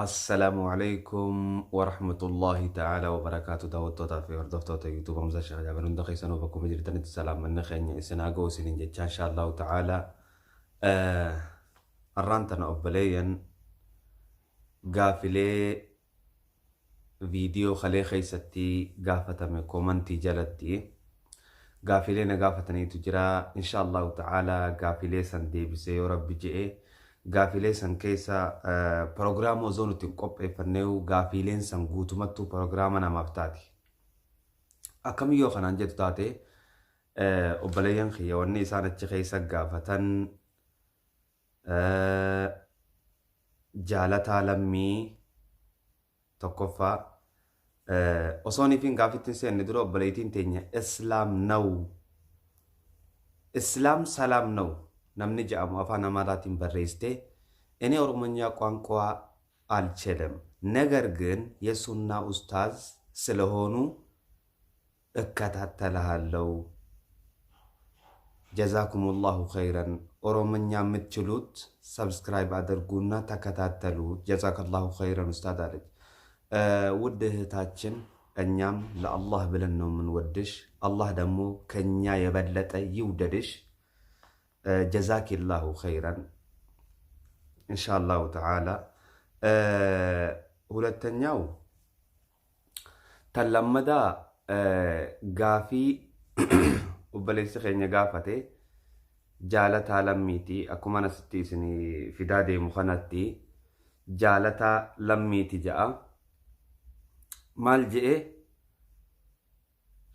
Assalaamu alaikum warahmatullahi ta'ala wabarakaatu. Daawwattootaa fi hordoftoota YouTube Hamza Sheekh Jaabir, hunda keessanuu bakkuma jirtanitti salaamanni keenya isin haa ga'u isiniin jecha. Insha Allahu ta'ala har'aan tana obboleeyyan gaafilee viidiyoo kalee keessatti gaafatame koomantii jalatti gaafilee na gaafataniitu jira. Insha Allahu ta'ala gaafilee san deebisee, yoo Rabbi je'e, gaafilee san keessa proogiraama osoo nuti hin qopheeffannee gaafileen san guutumattuu proogiraama namaaf taati. Akkamiyyoo kanaan jettu taate, obboleeyyan kiyya wanni isaan achi keessa gaafatan Jaalataa Lammii tokkoffaa. Osoo nifiin gaafitti hin seenne dura, obboleettiin teenya Islaam Naw, Islaam Salaam Naw namni jedhamu afaan Amaaraatiin barreessite, "እኔ ኦሮሞኛ ቋንቋ አልችልም፣ ነገር ግን የሱና ኡስታዝ ስለሆኑ እከታተልሃለሁ። ጀዛኩሙላሁ ኸይረን። ኦሮሞኛ የምትችሉት subscribe አድርጉና ተከታተሉ። ጀዛከላሁ ኸይረን ኡስታዝ" አለች። ውድ እህታችን፣ እኛም ለአላህ ብለን ነው የምንወድሽ። አላህ ደግሞ ከኛ የበለጠ ይውደድሽ። ጀዛኪላሁ ኸይረን ኢንሻአላሁ ተዓላ። ሁለተኛው tan lammadaa gaafii obboleessi keenya gaafate Jaalataa Lammiiti. Akkuma asitti isin fidaa deemu kanatti Jaalataa Lammiiti ja'a. Maal je'e?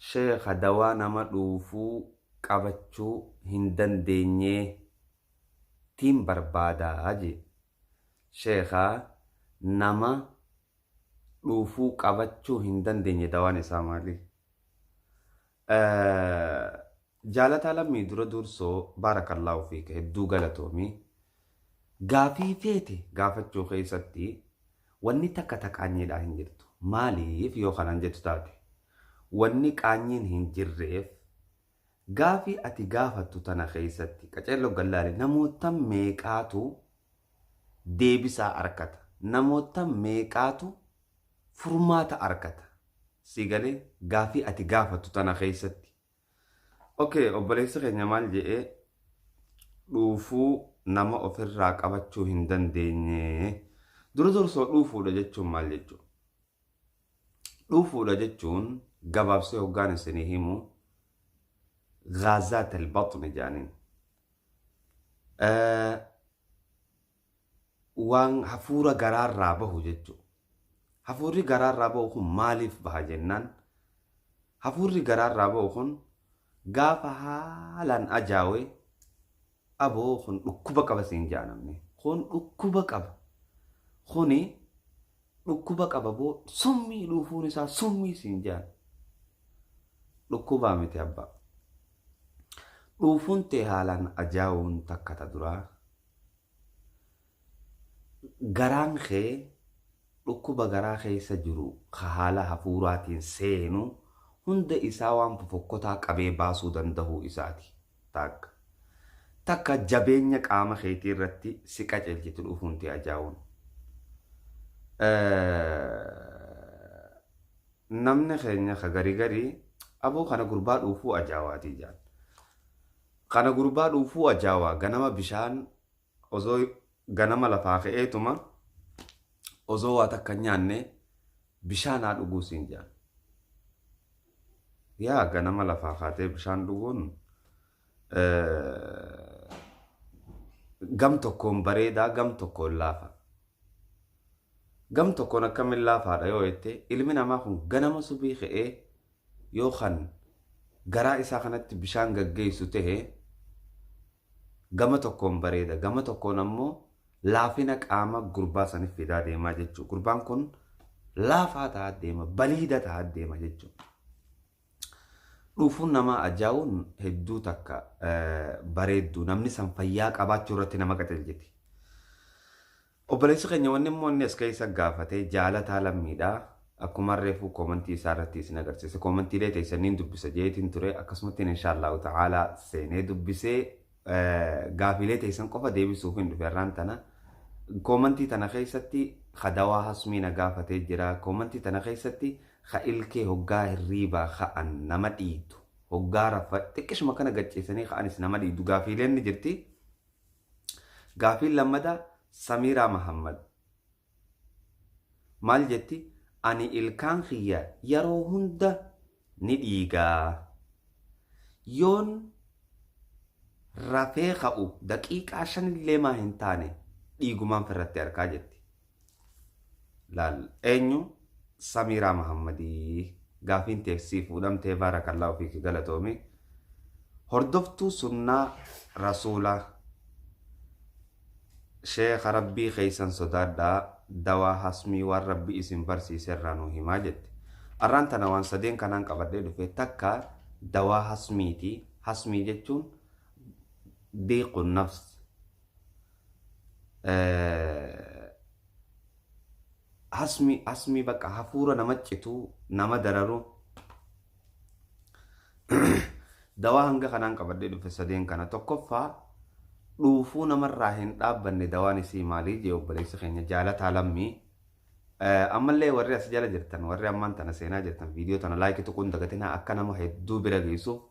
"Sheekha, dawaa nama dhuufuu qabachuu hin dandeenyee tiin barbaadaa" jee. Sheekha, nama dhuufuu qabachuu hin dandeenye dawaan isaa maali? Jaalataa Lammii, dura dursoo baarakallaahu fiika, hedduu galatoomi. Gaafii feete gaafachuu keessatti wanni takka ta qaanyiidhaa hin jirtu. Maaliif yoo kanaan jettu taate, wanni qaanyiin hin jirreef gaafii ati gaafattu tana keessatti qaceelloo gallaale namoota meeqaatu deebisaa arkata, namoota meeqaatu furmaata arkata si galee gaafii ati gaafattu tana keessatti. Okay, obboleessi keenya maal jedhee? Dhuufuu nama ofirraa qabachuu hin dandeenye. Dura dursoo dhuufuudha jechuun maal jechuudha? Dhuufuudha jechuun gabaabsee hoggaan isinii himu, غازات البطن jaaniin. Waan hafuura garaarraa bahu jechuudha. Hafuurri garaarraa bahu kun maaliif baha jennaan, hafuurri garaarraa bahu kun gaafa haalaan ajaawe, aboo kun dhukkuba qaba siin jaa namni. Kun dhukkuba qaba. Kuni dhukkuba qaba boo, summii, dhuufuun isaa summii siin jaan. Dhukkubaa miti abbaa. Dhuufuun tee haalaan ajaa'uun takka ta duraa. Garaan kee dhukkuba garaa keessa jiru ka haala hafuuraatiin seenu hunda isaa waan fofokkotaa qabee baasuu danda'uu isaati. Takka. Takka jabeenya qaama keetii irratti si qaceelchitu dhufuun tee ajaa'uun. Namni keenya ka garii garii aboo kana gurbaa dhuufuu ajaa'aatii jaan. Kana gurbaa dhuufuu ajaa'aa, ganama bishaan osoo ganama lafaa ka'eetuma osoo waa takka hin nyaanne bishaan haa dhuguu siin jaan. Yaa, ganama lafaa kaatee bishaan dhuguun gam tokkoon bareedaa, gam tokkoon laafa. Gam tokkoon akkamiin laafaadha yoo jette, ilmi namaa kun ganama subii ka'ee yoo kan garaa isaa kanatti bishaan gaggeessu ta'e gama tokkoon bareeda, gama tokkoon ammoo laafina qaama gurbaa saniif fidaa deemaa jechuudha. Gurbaan kun laafaa ta'aa deema, baliida ta'aa deema jechuudha. Dhuufuun namaa ajaa'uun hedduu takka bareeddu, namni san fayyaa qabaachuu irratti nama qajeelchiti. Obboleessi keenya wanni immoo inni as keessa gaafate Jaalataa Lammiidha. Akkuma reefuu koomantii isaa irratti isin agarsiise. Koomantiilee teessaniin dubbisa jeetiin ture. Akkasumatti inshaallahu ta'ala seenee dubbisee gaafiilee teessan qofa deebisuuf hin dhufe har'aan tana. Koomantii tana keessatti Ka dawaa hasmii na gaafatee jira. Koomantii tana keessatti ka ilkee hoggaa hirriibaa ka'an nama dhiitu. Hoggaa rafa xiqqishuma kana gacceessanii ka'anis nama dhiitu. Gaafiileen ni jirti. Gaafiin lammataa Samiiraa Mahammad. Maal jetti? Ani ilkaan kiyya yeroo hunda ni dhiigaa. Yoon rafee ka'u daqiiqaa 5 illee maa hin taane dhiigumaan firratti arkaa jetti. Laal, eenyu? Samiiraa Mahammadii gaafiin teessii fuudhamtee, baarakallaa ofii galatoomi. Hordoftuu sunnaa rasuulaa, sheeka Rabbii keessan sodaadhaa, dawaa hasmii waan Rabbi isin barsiise irraa nu himaa jette. Arraan tana waan sadeen kanaan qabadhee dhufe. Takka dawaa hasmiiti. Hasmii jechuun diiqu nafs. Hasmi, hasmii bakka hafuura nama cituu, nama dararu. Dawaa hanga kanaan qabadhee dhufe sadeen kana. Tokkoffaa, dhuufuu namarraa hin dhaabbanne dawaan isii maalii jee obboleessi keenya Jaalataa Lammii. Ammallee warri as jala jirtan, warri ammaan tana seenaa jirtan, viidiyoo tana like tuquun dagatinaa, akka nama hedduu bira geessuuf.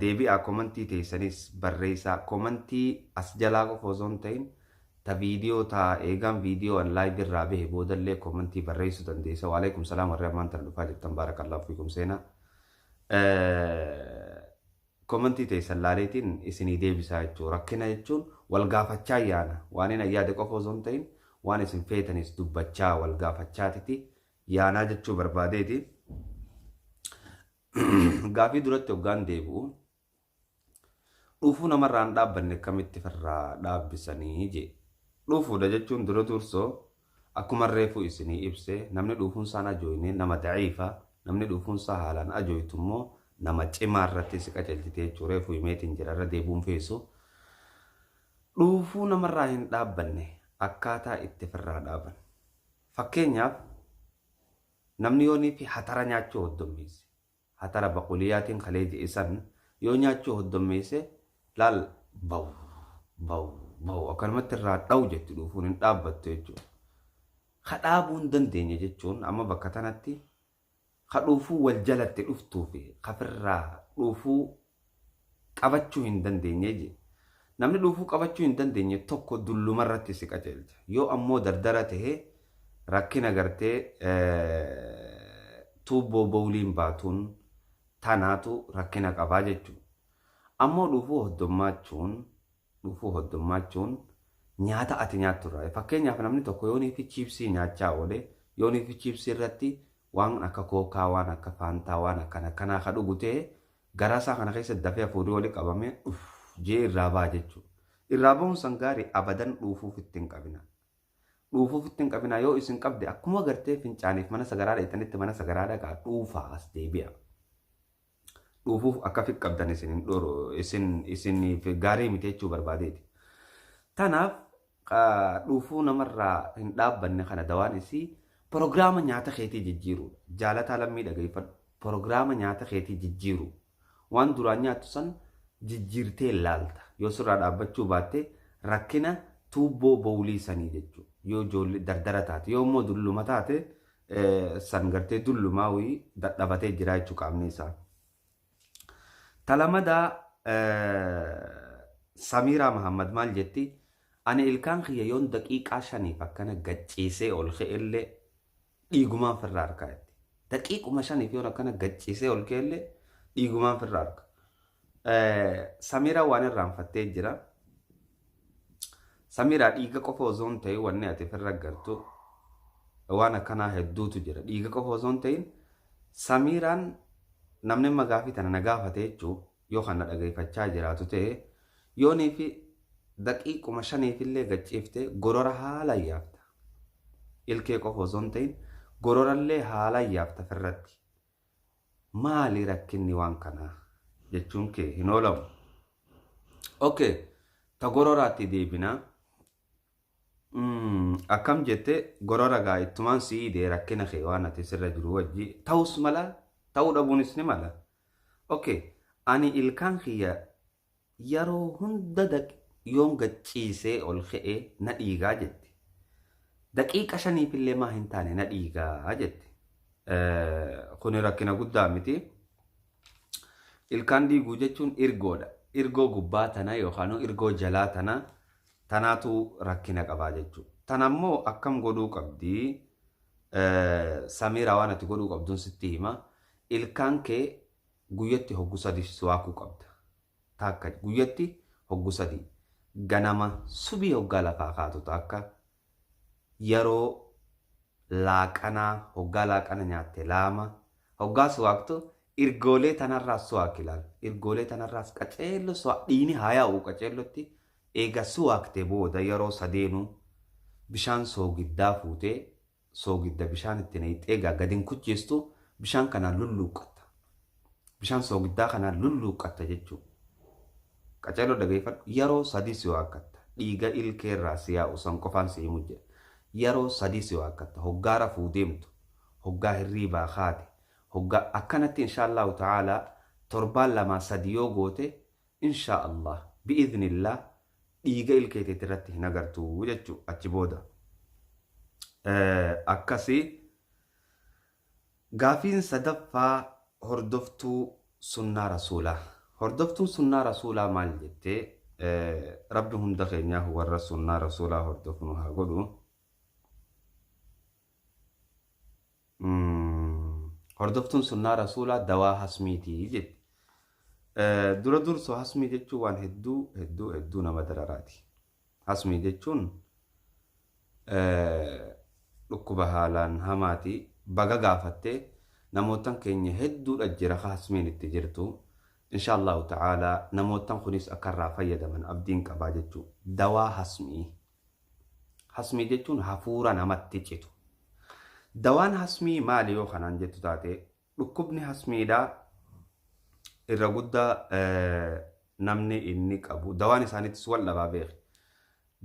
Deebi'aa komantii teessanis barreessaa. Komantii as jalaa qofa osoo hin ta'in, ta viidiyoo ta eegaan viidiyoo an live irraa bahe boodallee komantii barreessuu dandeessa. Waalaikum salaam. Warri ammaan tana dhufaa jirtan, baarakallaahu fiikum, seenaa. Komantii teessan laaleetiin isinii deebisaa jechuudha. Rakkina jechuun wal gaafachaa yaana. Waan inni yaade qofa osoo hin ta'in, waan isin feetanis dubbachaa wal gaafachaatiti yaanaa jechuu barbaadeeti. Gaafii duratti hoggaan deebi'u, dhuufuu namarraa hin dhaabbanne akkamitti firraa dhaabbisanii jee. Dhuufuudha jechuun dura dursoo akkuma reefuu isinii ibse, namni dhuufuun isaan ajooyne nama daciifa, namni dhuufuun isaa haalaan ajooytu immoo nama cimaa irratti si qajeelchite jechuu reefuu himeetiin jira, irra deebuun feesu. Dhuufuu namarraa hin dhaabbanne akkaataa itti firraa dhaaban. Fakkeenyaaf, namni yoonii fi hatara nyaachuu hoddommeesse. Hatara baquliyaatiin kalee je'e san yoo nyaachuu hoddommeesse, laal, bawu bawu bawu akkanumatti irraa dhawu jetti, dhuufuun hin dhaabbattu jechuudha. Ka dhaabuu hin dandeenye jechuun amma bakka tanatti ka dhuufuu wal jalatti dhuftuu fi kafirraa dhuufuu qabachuu hin dandeenye je. Namni dhuufuu qabachuu hin dandeenye tokko dullumarratti si qajeelcha. Yoo ammoo dardara ta'e, rakkina gartee tuubboo bowliin baatuun tanaatu rakkina qabaa jechuudha. Ammoo dhuufuu hoddommaachuun nyaata ati nyaattu irraa. Fakkeenyaaf, namni tokko yoonii fi chiipsii nyaachaa oole, yoonii fi chiipsii irratti waan akka kookaa, waan akka faantaa, waan akkana akkanaa ka dhugu ta'e, garaa isaa kana keessa dafee hafuurri wali qabamee uff jee irraa ba'a jechuudha. Irraa bahuun san gaarii abadan dhuufuuf itti hin qabina. Dhuufuuf itti hin qabina. Yoo isin qabde, akkuma gartee fincaaniif mana sagaraa dheetanitti mana sagaraa dhaqaa, dhuufaa as deebi'a. Dhuufuuf akka fi qabdan isin hin dhoru, isin gaarii miti jechuu barbaadeeti. Tanaaf dhuufuu namarraa hin dhaabbanne kana dawaan isii proogiraama nyaata keetii jijjiiruudha. Jaalataa Lammii, dhageeffadhu. Proogiraama nyaata keetii jijjiiru. Waan duraan nyaattu san jijjiirtee laalta. Yoo sirraa dhaabbachuu baatte, rakkina tuubboo bowlii sanii jechuudha. Yoo ijoollee dardara taate, yoo immoo dulluma taate, san gartee dullumaa wayii dadhabatee jira jechuu qaamni isaa. Talamadaa, Samiiraa Mahammad maal jetti? Ani ilkaan kiyya yoon daqiiqaa 5f akkana gacciisee ol ka'ellee dhiigumaan firraa harkaa jetti. Daqiiquma 5f yoon akkana gacciisee ol ka'ellee dhiigumaan firraa harka. Samiiraa waan irraanfattee jira. Samiiraa, dhiiga qofa osoo hin ta'in wanni ati firra gartu waan akkanaa hedduutu jira. Dhiiga qofa osoo hin ta'in, Samiiraan namni amma gaafii tana na gaafate jechuun yoo kana dhageeffachaa jiraatu ta'e, yoonii fi daqiiquma 5f illee gacciifte gorora haala yaafta. Ilkee qofa osoo hin ta'in gororallee haala yaafta firratti. Maali rakkinni waan kanaa jechuun kee hin oolamu. Okay, ta gororaatti deebinaa. Akkam jette? Gorora gaa ittumaan si'ii dee rakkina kee waan ati sirra jiru wajji ta'us mala, ta'uu dhabuunis ni mala. Okay, ani ilkaan kiyya yeroo hunda yoon gacciisee ol ka'e na dhiigaa jetti. Daqiiqa 5 illee maa hin taane na dhiigaa jette. Kuni rakkina guddaa miti. Ilkaan dhiiguu jechuun irgoodha. Irgoo gubbaa tana yookaan irgoo jalaa tana tanaatu rakkina qabaa jechuudha. Tanammoo akkam godhuu qabdi? Samiira, waan ati godhuu qabduun sitti hima. Ilkaan kee guyyatti hoggu 3 siwaakuu qabda. Takka guyyatti hoggu 3. Ganama subii hoggaa lafaa kaatu takka, yeroo laaqanaa hoggaa laaqana nyaatte laama. Hoggaa siwaaktu irgoolee tanarraas siwaak ilaal. Irgoolee tanarraas qaceello dhiini haa yaa'u qaceellotti. Eega siwaaktee booda yeroo sadeenuu bishaan soogiddaa fuutee, soogidda bishaan itti naqxee egaa gadi hin kuchiistu, bishaan kanaan lulluuqqatta. Bishaan soogiddaa kanaan lulluuqqatta jechuudha. Qaceelloo dhageeffadhu, yeroo 3 si waakkatta. Dhiiga ilkeerraa si yaa'u san qofaan si himu jira. Yeroo 3 si waakkatta. Hoggaa rafuu deemtu, hoggaa hirriibaa kaate, hoggaa akkanatti inshaallahu ta'aalaa torbaan 2 3 yoo goote, inshaa Allah bi'iznillah dhiiga ilkeeteet irratti hin agartu jechuudha achi booda. Akkasii gaafiin sadaffaa hordoftuu sunnaa rasuulaa. Hordoftuun sunnaa rasuulaa maal jettee? Rabbi hunda keenyaa warra sunnaa rasuulaa hordofnu haa godhu. Hordoftuun sunnaa rasuulaa dawaa hasmiitii jetti. Dura dursoo hasmii jechuun waan hedduu hedduu hedduu nama dararaati. Hasmii jechuun dhukkuba haalaan hamaati. Baga gaafattee, namootan keenya hedduudha jira ka hasmiin itti jirtu. Insha Allahu ta'ala namootan kunis akka irraa fayyadaman abdiin qabaa jechuudha. Dawaa hasmii. Hasmii jechuun hafuura namatti citu. Dawaan hasmii maali yoo kanaan jettu taate, dhukkubni hasmiidhaa irra guddaa namni inni qabu dawaan isaaniittis wal dhabaa beeki.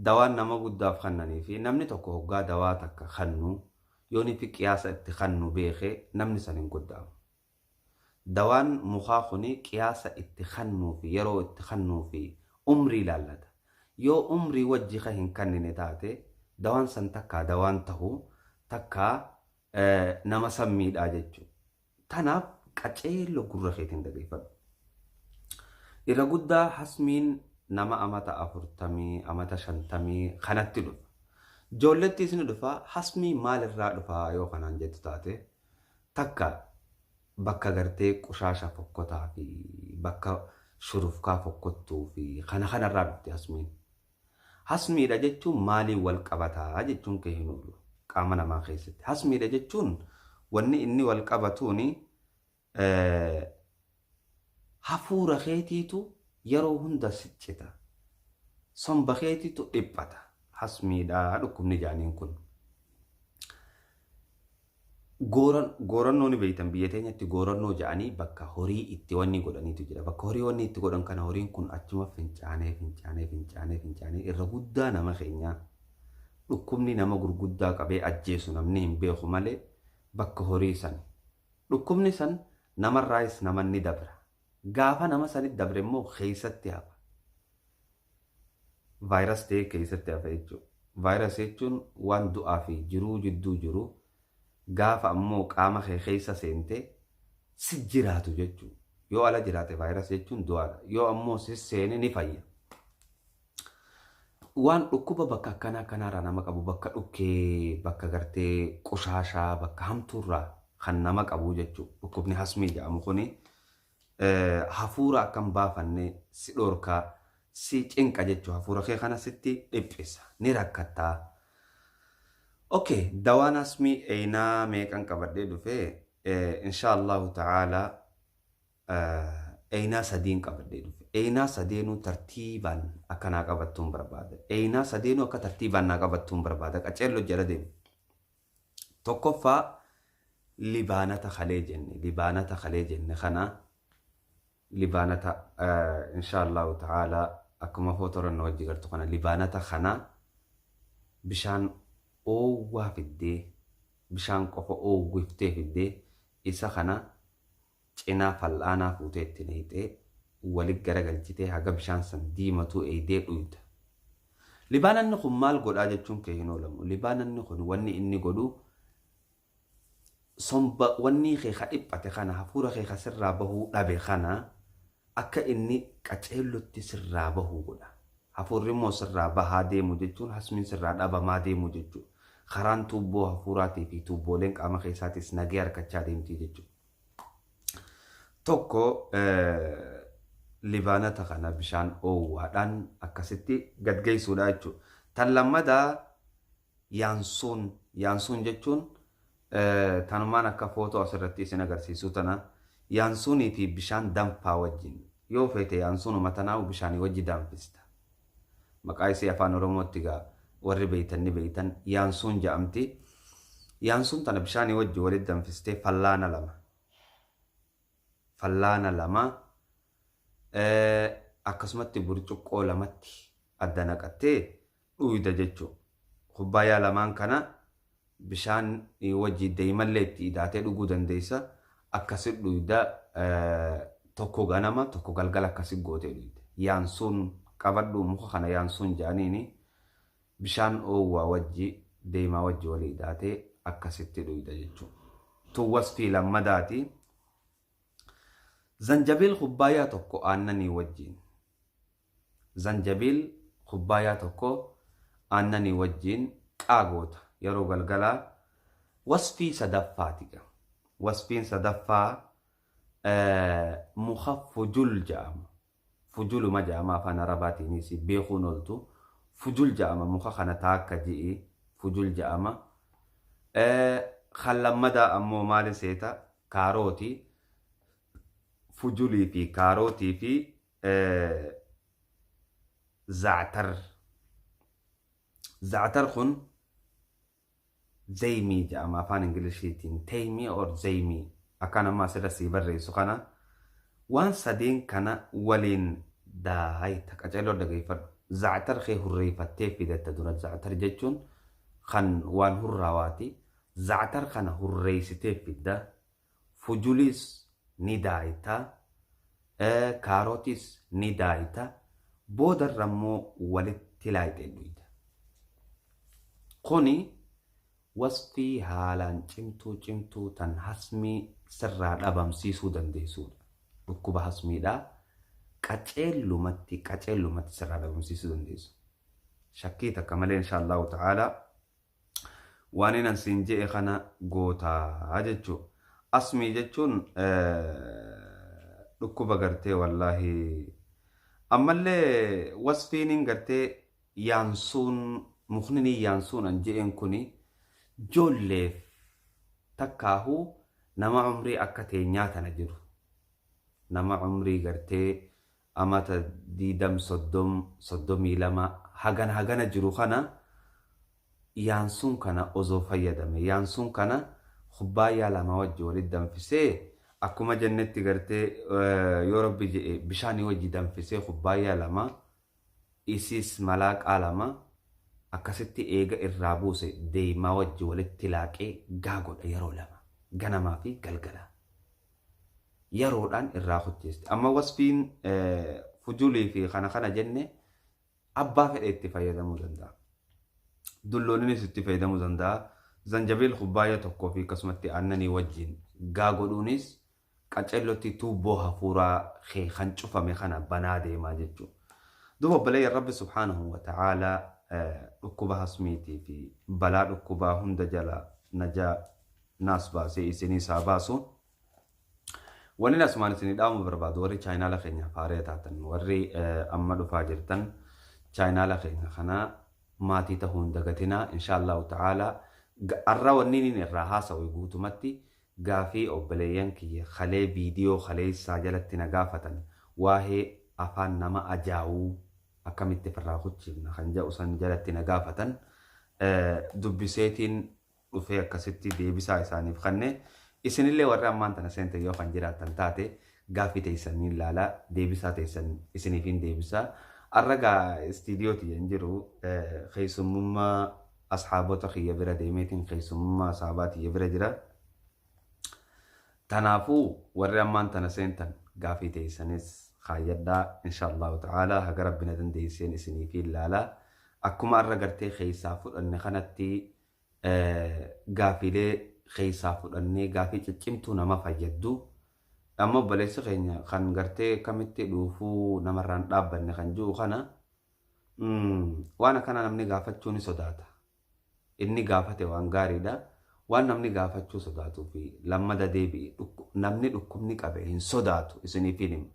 Dawaan nama guddaaf kannanii fi namni tokko hoggaa dawaa takka kannu yoon fi qiyaasa itti kannu beeke namni san hin godda'amu. Dawaan mukaa kuni qiyaasa itti kannuu fi yeroo itti kannuu fi umrii ilaallata. Yoo umrii wajji ka hin kannine taate, dawaan san takkaa dawaan tahu takkaa nama san miidhaa jechuudha. Tanaaf qaceello gurra keetiin dhageeffadhu. Irra guddaa hasmiin nama amata 40, amata 50 kanatti dhufa. Ijoollettis ni dhufa. Hasmii maalirraa dhufa yoo kanaan jettu taate, takka bakka gartee qushaasha fokkotaa fi bakka shurufkaa fokkottuu fi kana kanarraa dhufti hasmiin. Hasmiidha jechuun maaliin wal qabataa jechuun kee hin oolu qaama namaa keessatti. Hasmiidha jechuun wanni inni wal qabatuuni hafuura keetiitu yeroo hunda siccita. Somba keetiitu dhiphata. Hasmiidha dhukkubni jaaniin kun. Goorannoo ni beektan, biyya teenyatti goorannoo jedhanii bakka horii itti wanni godhaniitu jira. Bakka horii wanni itti godhan kana horiin kun achuma fincaanee fincaanee fincaanee fincaanee irra guddaa nama keenyaa dhukkubni nama gurguddaa qabee ajjeesu namni hin beeku malee bakka horii san. Dhukkubni san namarraayis namanni dabra. Gaafa nama sanitti dabre immoo keessatti hafa. Vaayirasii ta'ee keessatti hafa jechuudha. Vaayirasii jechuun waan du'aa fi jiruu jidduu jiru, gaafa ammoo qaama kee keessa seente si jiraatu jechuudha. Yoo ala jiraate vaayirasii jechuun du'aadha. Yoo ammoo si seene ni fayya. Waan dhukkuba bakka akkanaa kanaarraa nama qabu, bakka dhukkee, bakka gartee qushaashaa, bakka hamtuurraa kan nama qabu jechuudha. Dhukkubni hasmii jedhamu kuni hafuura akkam baafanne si dhorkaa, si cinqa jechuudha. Hafuura kee kana sitti dhiphisa. Ni rakkattaa. Okay, dawaan hasmii eenaa meeqan qabadhee dhufee? Insha Allahu ta'ala eenaa sadiin qabadhee dhufe. Eenaa sadeenuu tartiibaan akka naa qabattuun barbaada. Eenaa sadeenuu akka tartiibaan naa qabattuun barbaada. Qaceelloo jala deemu. Tokkoffaa libaanata kalee jenne. Libaanata kalee jenne kana, libaanata insha Allahu ta'ala akkuma footoran na wajji gartu kana, libaanata kana bishaan oowwaa fiddee, bishaan qofa oowwiftee fiddee, isa kana cinaa fal'aanaa fuutee itti naqxee walit garagalchitee haga bishaan san diimatuu eeydee dhuyda. Libaananni kun maal godhaa jechuun kee hin oolamu. Libaananni kun wanni inni godhu somba wanni kee ka dhiphate kana hafuura kee ka sirraa bahuu dhabe kana akka inni qaceellotti sirraa bahuu godha. Hafuurri immoo sirraa bahaa deemu jechuun hasmiin sirraa dhabamaa deemu jechuudha. Karaan tuubboo hafuuraatii fi tuubbooleen qaama keessaatis nagee harkachaa deemti jechuudha. Tokko libaanata kana bishaan oowwaadhaan akkasitti gad geessuudha jechuudha. Tan lammadaa yaansuun yaansuun jechuun tanumaan akka footoo asirratti isin agarsiisu tana yaansuunii fi bishaan danfaa wajjin yoo feete yaansuunuma tanaa'u bishaanii wajji danfista. Maqaa isii afaan Oromootti gaa warri beeytan ni beeytan yaansuun ja'amti. Yaansuun tana bishaanii wajji walitti danfistee fallaana lama. Fallaana lama akkasumatti burcuqqoo lamatti adda naqattee dhuyda jechuudha. Kubbaayyaa lamaan kana bishaan wajji deemallee itti idaatee dhuguu dandeessa. Akkasi dhuyda tokko ganama tokko galgala akkasi gootee dhuyda. Yaansuun qabadhu muka kana yaansuun jaaniini bishaan oowwaa wajji deemaa wajji walii idaatee akkasitti dhuyda jechuudha. Tun wasfii lammadaati. Zanjabiil kubbaayyaa tokko aannanii wajjin. Zanjabiil kubbaayyaa tokko aannanii wajjin qaagoota yeroo galgalaa wasfii sadaffaati. Wasfiin sadaffaa muka fujul jedhama. Fujuluma jedhama afaan Arabaatiinis beekuun ooltu. Fujul jedhama muka kana taakka ji'i fujul jedhama. Kan lammadaa ammoo maali seeta kaarootii. Fujulii fi kaarootii fi za'atar. Za'atar kun zeymii jedhama afaan Ingiliishiitiin teymii or zeymii akkaan amma asirra sii barreessu kana waan sadeen kana waliin daayita qaceeloo dhageeffadhu. Za'atar kee hurreeffattee fidatta dura za'atar jechuun kan waan hurraawaati. Za'atar kana hurreessitee fidda. Fujuliis ni daayita. Kaarootis ni daayita. Boodarra immoo walitti laayixee dhuyda. Kuni wasfii haalaan cimtuu cimtuu tan hasmii sirraa dhabamsiisuu dandeessuudha. Dhukkuba hasmiidhaa qaceellumatti qaceellumatti sirraa dhabamsiisuu dandeessu. Shakkii takka malee insha Allahu ta'ala waan inni siin je'e kana gootaa jechuudha. Asmii jechuun dhukkuba gartee wallaahi ammallee wasfiin gartee yaansuun mukni yaansuun an je'een kuni ijoolleef takkaahuu nama umrii akka teenyaa tana jiru. Nama umrii gartee amata 20 30 32 hagana hagana jiru kana yaansuun kana osoo fayyadame yaansuun kana kubbaayyaa lama wajji walitti danfisee akkuma jennetti gartee yoo rabbi jedhe bishaanii wajji danfisee kubbaayyaa lama isiis malaaqaa lama akkasitti eega irraa buuse deemaa wajji walitti laaqee gaa godha yeroo lama ganamaa fi galgala. Yeroodhaan irraa hojjeesti. Amma wasfiin fujulii fi kana kana jenne abbaa fedhe itti fayyadamuu danda'a. Dullooninis itti fayyadamuu danda'a. Zanjabiil kubbaayyaa tokkoo fi akkasumatti aannanii wajjin gaa godhuunis qacellotti tuubboo hafuuraa kee kan cufame kana banaa deemaa jechuudha. Duuba obboleeyyan Rabbi subhaanahu wa ta'aalaa dhukkuba hasmiitii fi balaa dhukkubaa hunda jala najaa naas baasee isiniis haa baasu. Wanni asumaan isinii dhaamu barbaadu warri chaayinaala keenya faaree taatan warri amma dhufaa jirtan chaayinaala keenya kana maatii ta'uu hin dagatinaa insha Allahu ta'aalaa arra wanni inni irraa haasawe guutumatti gaafii obboleeyyan kiyya kalee viidiyoo kaleessaa jalatti na gaafatan waa'ee afaan nama ajaa'uu akkamitti ofirraa kuchifna kan jedhu san jalatti na gaafatan dubbiseetiin dhufee akkasitti deebisaa isaaniif kenne isinillee warri ammaan tana seente yoo kan jiraattan taate gaafii teessanii ilaalaa deebisaa teessan isiniif hin deebisaa. Arra gaa istiidiyooti hin jiru keessummummaa asxaabota kiyya bira deemeetiin keessummummaa asxaabaa kiyya bira jira. Tanaafuu warri ammaan tana seentan gaafii teessanis kaayyadhaa insha Allahu ta'ala haga rabbina dandeesseen isiniif ilaalaa. Akkuma har'a gartee keessaa fudhanne kanatti gaafiilee keessaa fudhannee gaafii ciccimtuu nama fayyaddu. Amma obboleessi keenya kan gartee kamitti dhuufuu namarraan dhaabbanne kan jiru kana waan akkana namni gaafachuu ni sodaata. Inni gaafate waan gaariidha. Waan namni gaafachuu sodaatuu fi lammada deebi'i namni dhukkubni qabe hin sodaatu isiniif hin hima.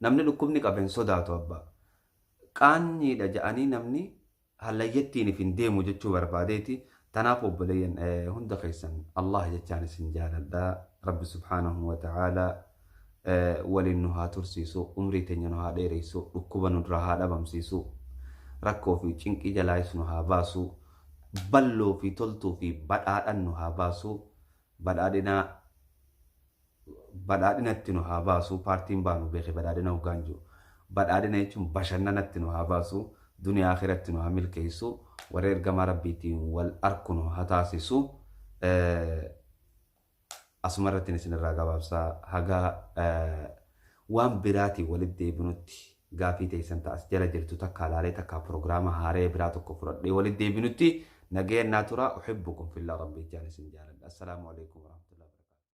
Namni dhukkubni qabe hin sodaatu abbaa. Qaanyiidha jedhanii namni hallayyattiin if hin deemu jechuu barbaadeeti. Tanaaf obboleeyyan hunda keessan Allah jechaan isin jaaladha. Rabbi subhaanahu wa ta'ala waliin nu haa tursiisu, umrii teenya nu haa dheereysu, dhukkuba nu duraa haa dhabamsiisu, rakkoo fi cinqii jalaayis nu haa baasu, balloo fi toltuu fi badhaadhan nu haa baasu, badhaadhinaa badhaadhinatti nu haa baasu. Paartiin baanu beeke badhaadhina hoggaan jiru. Badhaadhina jechuun bashannanatti nu haa baasu, duniyaa akhiratti nu haa milkeessu, warra ergamaa Rabbiitiin wal arku nu haa taasisu. Asuma irratti isinirraa gabaabsaa haga waan biraatiin walitti deebinutti gaafii teessan ta'as jala jirtu takkaa laalee takkaa piroogiraama haaree biraa tokko fudhadhee walitti deebinutti nagayannaa tura. Uhibbukum fillah, Rabbii jaan isin jaaladha. Assalaamu alaikum.